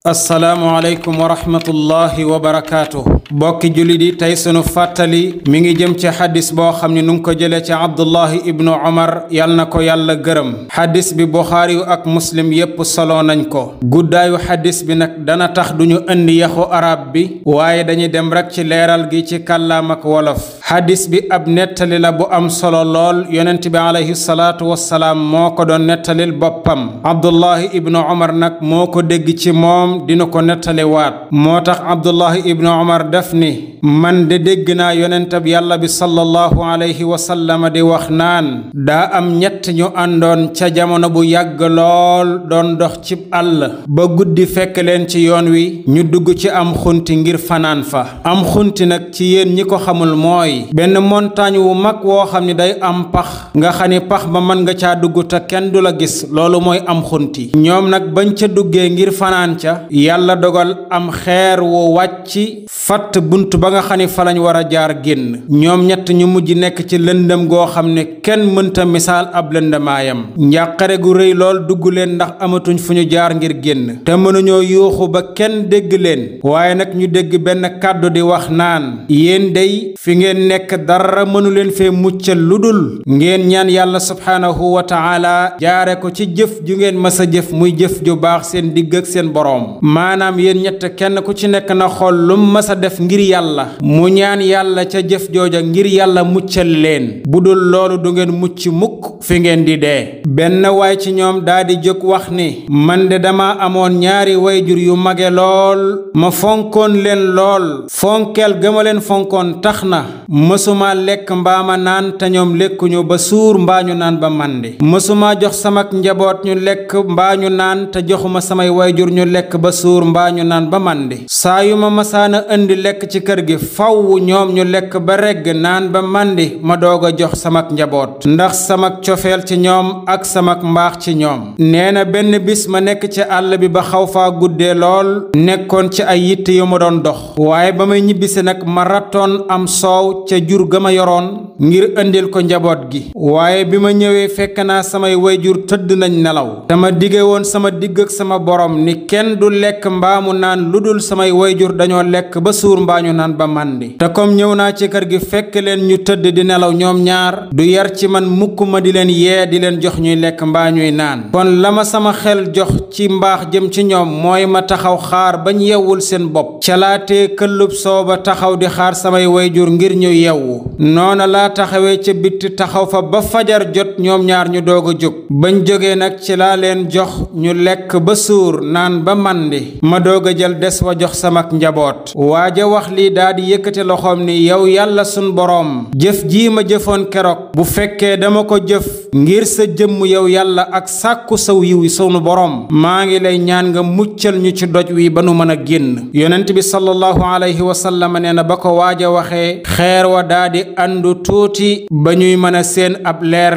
assalaamu aleykum wa rahmatullahi wa barakaatuh bokki jullit yi tey sunu fàttali mi ngi jëm ci xadis boo xam ne nu ngi ko jëlee ci abdullahi ibnu omar yal na ko yàlla gërëm xadis bi buxaari yu ak muslim yépp solo nañ ko guddaayu xadis bi nag dana tax duñu indi yaxu arab bi waaye dañuy dem rek ci leeral gi ci kàllaam ak wolof xadis bi ab nettali la bu am solo lool yonent bi alayhi salaatu wassalaam moo ko doon nettalil boppam abdullahi ibnu omar nag moo ko dégg ci moom dina ko nettali waat moo tax abdullahi ibnu omar def ni man de dégg naa yonentab yàlla bi sallallahu alayhi wa sallam di wax naan daa am ñett ñu àndoon ca jamono bu yàgg lool doon dox cib àll ba guddi fekk leen ci yoon wi ñu dugg ci am xunti ngir fanaan fa am xunti nag ci yéen ñi ko xamul mooy benn montagne wu mag woo xam ni day am pax nga xam ni pax ba mën nga caa dugg te kenn du la gis loolu mooy am xunti ñoom nag bañ ca duggee ngir fanaan ca yàlla dogal am xeer wu wàcc fatt bunt ba nga xam ni fa lañ war a jaar génn ñoom ñett ñu mujj nekk ci lëndëm goo xam ne kenn mënta misaal ab lëndamaayam njàqare gu rëy lool dugg leen ndax amatuñ fu ñu jaar ngir génn te mënuñoo yuuxu ba kenn dégg leen waaye nag ñu dégg benn kàddu di wax naan yéen dey fi ngeen nekk dara mënu leen fee muccal lu dul ngeen ñaan yàlla subhaanahu wa taala jaare ko ci jëf ju ngeen mës a jëf muy jëf ju baax seen digg ak seen boroom maanaam yéen ñett kenn ku ci nekk na xool lu mës a def ngir yàlla mu ñaan yàlla ca jëf jooja ngir yàlla muccal leen bu dul loolu du ngeen mucc mukk fi ngeen di dee benn waay ci ñoom daldi jóg wax ni man de dama amoon ñaari wayjur yu mage lool ma fonkoon leen lool fonkeel gëma leen fonkoon tax na mësuma lekk mbaa ma naan te ñoom lekkuñu ba suur mbaa ñu naan ba màndi mësuma jox samak njaboot ñu lekk mbaa ñu naan te joxuma samay wayjur ñu lekk ba suur mbaa ñu naan ba màndi saa yu ma masaana indi lekk ci kër gi faw ñoom ñu lekk ba regg naan ba màndi ma doog a jox samak njaboot ndax samak cofeel ci ñoom ak samak mbaax ci ñoom nee na benn bis ma nekk ci àll bi ba xaw faa guddee lool nekkoon ci ay yitte yu ma doon dox waaye ba may ñibbisi nag ma rattoon am soow ca jur ga ma yoroon ngir indil ko njaboot gi waaye bi ma ñëwee fekk naa samay wayjur tëdd nañ nelaw dama dige woon sama digg ak sama borom ni kenn du lekk mbaamu naan lu dul samay wayjur dañoo lekk ba suur mbaa ñu naan ba màndi te comme ñëw naa ci kër gi fekk leen ñu tëdd di nelaw ñoom ñaar du yar ci man mukk ma di leen yee di leen jox ñuy lekk mbaa ñuy naan kon la ma sama xel jox ci mbaax jëm ci ñoom mooy ma taxaw xaar bañ yewwul seen bopp calaatee këllub sooba taxaw di xaar samay wayjur ngir ñu yewwu noona laa taxawee ca bitti taxaw fa ba fajar jot ñoom ñaar ñu doog a jóg bañ jógee nag ci laa leen jox ñu lekk ba suur naan ba màndi ma doog a jël des wa jox samak njaboot waaja wax lii daldi yëkkati loxoom ni yow yàlla sun boroom jëf jii ma jëfoon keroog bu fekkee dama ko jëf ngir sa jëmm yow yàlla ak sàkku saw yiw sunu boroom maa ngi lay ñaan nga muccal ñu ci doj wi ba nu mën a génn yonent bi sallallahu alayhi wa sallam nee na ba ko waaja waxee xeer wa daldi àndu tuuti ba ñuy mën a seen ab leer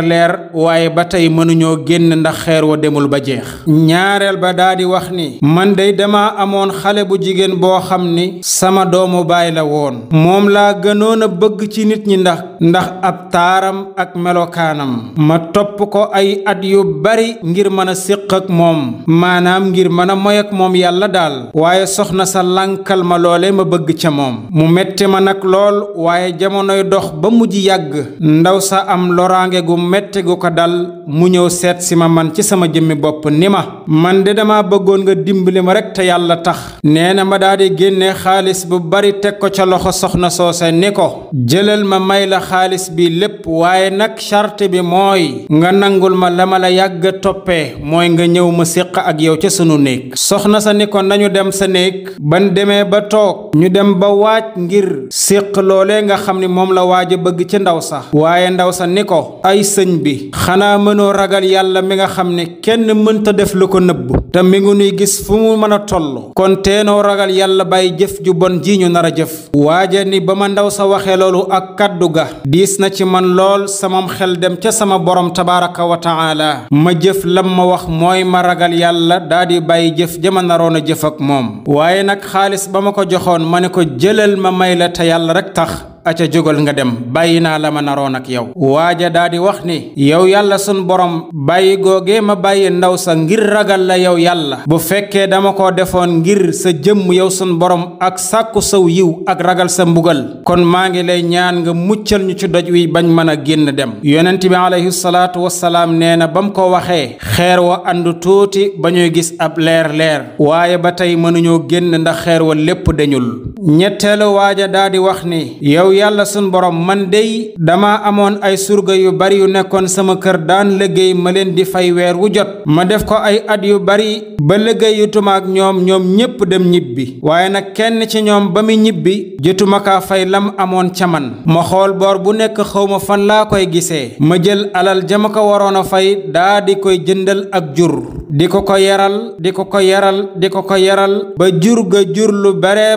waaye ba tey mënuñoo génn ndax xeer wa demul ba jeex ñaareel ba daldi wax ni man dey dama amoon xale bu jigéen boo xam ni sama doomu baay la woon moom laa gënoon a bëgg ci nit ñi ndax ab taaram ak melokaanam ma topp ko ay at yu bari ngir mën a séq ak moom maanaam ngir mën a moy ak moom yàlla daal waaye soxna sa lànkal ma loole ma bëgg ca moom mu metti ma nag lool waaye jamonoy dox ba mujj yàgg ndaw sa am loraange gu metti gu ko dal mu ñëw seet si ma man ci sama jëmmi bopp ni ma man de dama bëggoon nga dimbali ma rekk te yàlla tax nee na ma daldi génne xaalis bu bari teg ko ca loxo soxna soose ni ko jëlal ma may la xaalis bi lépp waaye nag charte bi mooy nga nangul ma la ma la yàgga toppee mooy nga ñëw ma séq ak yow ca sunu néeg soxna sa ni ko nañu dem sa néeg ban demee ba toog ñu dem ba waaj ngir séq loolee nga xam ni moom la waaj a bëgg ci ndaw sa waaye ndaw sa ni ko ay sëñ bi xanaa mënoo ragal yàlla mi nga xam ne kenn mënta def lu ko nëbb te mi ngi nuy gis fu mu mën a toll kon teenoo ragal yàlla bàyyi jëf ju bon ji ñu nar a jëf waaja ni ba ma ndaw sa waxee loolu ak kàddu ga diis na ci man lool samam xel dem ca sama borom tabaaraka wa taala ma jëf lam ma wax mooy ma ragal yàlla daldi bàyyi jëf jama naroon a jëf ak moom waaye nag xaalis ba ma ko joxoon ma ne ko jëlal ma may la te yàlla rekk tax aca jógal nga dem bàyyi naa la ma naroon ak yow. waaja daa di wax ni yow yàlla sun borom bàyyi googee ma bàyyi ndaw sa ngir ragal la yow yàlla bu fekkee dama ko defoon ngir sa jëmm yow sun borom ak sàkku saw yiw ak ragal sa mbugal kon maa ngi lay ñaan nga muccal ñu ci doj wi bañ mën a génn dem. yonent bi alayhi salaatu wassalaam nee na ba mu ko waxee xeer wa àndu tuuti ba ñuy gis ab leer waaye ba tey mënuñoo génn ndax xeer wa lépp dañul. ñetteelu waaja daa di wax ni yow yàlla sun borom man dey dama amoon ay surga yu bari yu nekkoon sama kër daan liggéey ma leen di fay weer wu jot ma def ko ay at yu bari ba liggéey yu tumaak ñoom ñépp dem ñibbi waaye nag kenn ci ñoom ba mu ñibbi jotuma kaa fay lam amoon ca man ma xool boor bu nekk xawma fan laa koy gisee ma jël alal jama ko waroon a fay daa di koy jëndal ak jur di ko yaral ba jur ga jur lu bare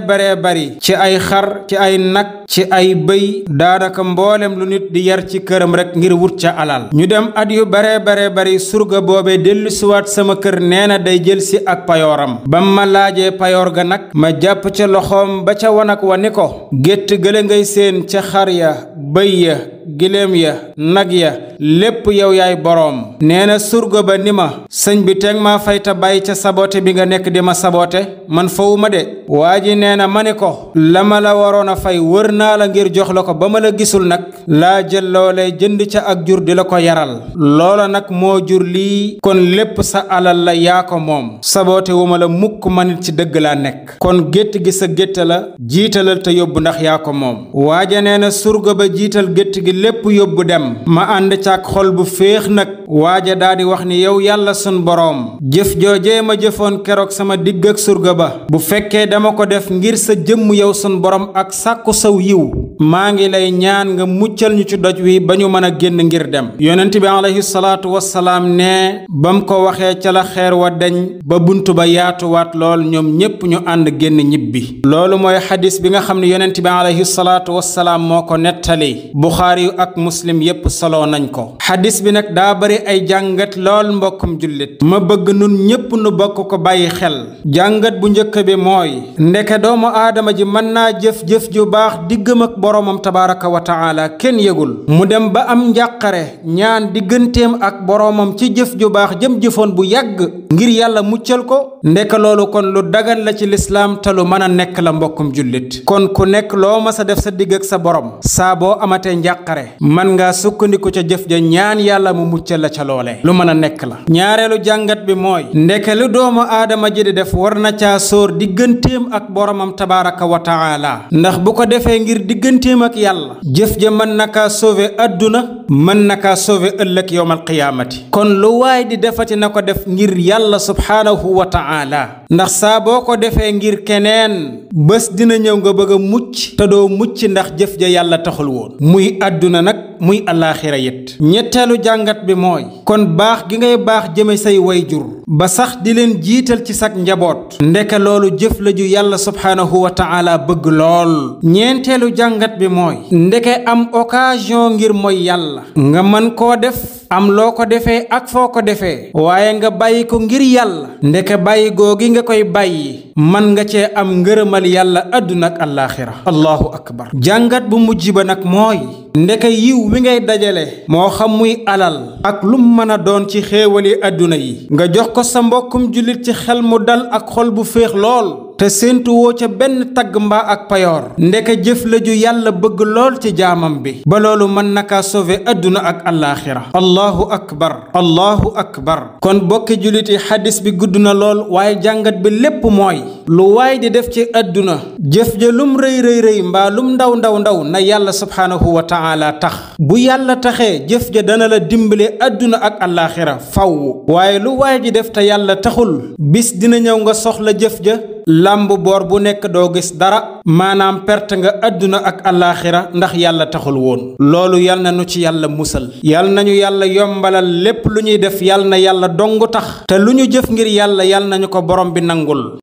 bari ci ay xar ci ay nag ci ay bëy daanaka mboolem lu nit di yar ci këram rek ngir wut ca alal ñu dem at yu bare bari surga boobee dellusiwaat sama kër nee na day jël si ak payooram bam ma laajee payoor ga nag ma jàpp ca loxoom ba ca wanak wa ni ko gétt gële ngay seen ca xar ya bëy ya giléem ya nag ya lépp yow yaay boroom nee na surga ba ni ma sëñ bi teg maa fay ta bàyyi ca sabote bi nga nekk di ma sabote man fawuma de waa ji nee na ma ni ko la ma la waroon a fay wër naa la ngir jox la ko ba ma la gisul nag laa jël loolee jënd ca ak jur di la ko yaral loola nag moo jur lii kon lépp sa alal la yaa ko moom sabote wu ma la mukk manit ci dëgg laa nekk kon gétt gi sa gétt la jiitalal te yóbbu ndax yaa ko moom waaja nee na surga ba jiital gétt gi lépp yóbbu dem ma ànd caak xol bu féex nag waaja daa di wax ni yow yàlla sun boroom jëf joojee ma jëfoon keroog sama digg ak surga ba bu fekkee dama ko def ngir sa jëmm yow sun boroom ak sàkku saw yiw maa ngi lay ñaan nga muccal ñu ci doj wi ba ñu mën a génn ngir dem. yonent bi alayhi salaatu wassalaam ne bam ko waxee ca la xeer wa deñ ba buntu ba yaatuwaat lool ñoom ñépp ñu ànd génn ñibbi loolu mooy xadis bi nga xam ne yonent bi alayhi salaatu wassalaam moo ko nettali buxaari yu ak muslim yépp solo nañ ko. xadis bi nag daa bari ay jàngat lool mbokkum jullit ma bëgg nun ñépp nu bokk ko bàyyi xel jàngat bu njëkk bi mooy ndeke doomu aadama ji mën naa jëf ju baax diggam ak boroomam tabaaraka wa taala kenn yëgul mu dem ba am njàqare ñaan digganteem ak boroomam ci jëf ju baax jëm jëfoon bu yàgg ngir yàlla muccal ko ndeke loolu kon lu dagan la ci lislaam te lu mën a nekk la mbokkum jullit kon ku nekk loo ma sa def sa digg ak sa borom saa boo amatee njàqare man nga sukkandiku ca jëf ja ñaan yàlla mu muccal la ca loolee lu mën a nekk la. ñaareelu jàngat bi mooy ndeke lu doomu aadama ji di def war na caa sóor digganteem ak boromam tabaaraka wa taala ndax bu ko defee ngir digganteem ak yàlla jëf ja mën na kaa sauver adduna mën na kaa sauver ëllëg yowmal qiyaamati kon lu waay di defati na ko def ngir yàlla subhaanahu wa taala ndax saa boo ko defee ngir keneen bés dina ñëw nga bëgg a mucc te doo mucc ndax jëf ja yàlla taxul woon muy adduna nag muy alaaxira yit. ñetteelu jàngat bi mooy kon baax gi ngay baax jëme say wayjur ba sax di leen jiital ci sag njaboot ndeke loolu jëf la ju yàlla subhaanahu wa taala bëgg lool. ñeenteelu jàngat bi mooy ndeke am occasion ngir mooy yàlla nga mën koo def am loo ko defee ak foo ko defee waaye nga bàyyi ko ngir yàlla ndeke bàyyi googi nga koy bàyyi man nga cee am ngërëmal yàlla àdduna ak àllaaxira allahu akbar. jàngat bu mujj ba nag mooy ndeke yiw wi ngay dajale moo xam muy alal ak lum mën a doon ci xéewali àdduna yi nga jox ko sa mbokkum jullit ci xel mu dal ak xol bu féex lool te séentu woo ca benn tagg mbaa ak payoor ndeke jëf la ju yàlla bëgg lool ci jaamam bi ba loolu mën na kaa sauver àdduna ak àllaaxira allahu akbar kon bokki jullit yi xadis bi gudd na lool waaye jàngat bi lépp mooy lu waay di def ci àdduna jëf ja lum rëy mbaa lum ndaw na yàlla subhaanahu wa taala tax bu yàlla taxee jëf ja dana la dimbale àdduna ak àllaaxira faw waaye lu waay di def te yàlla taxul bis dina ñëw nga soxla jëf ja làmb boor bu nekk doo gis dara maanaam perte nga àdduna ak àllaaxira ndax yàlla taxul woon loolu yal na nu ci yàlla musal yal nañu yàlla yombalal lépp lu ñuy def yal na yàlla dong tax te lu ñu jëf ngir yàlla yal nañu ko borom bi nangul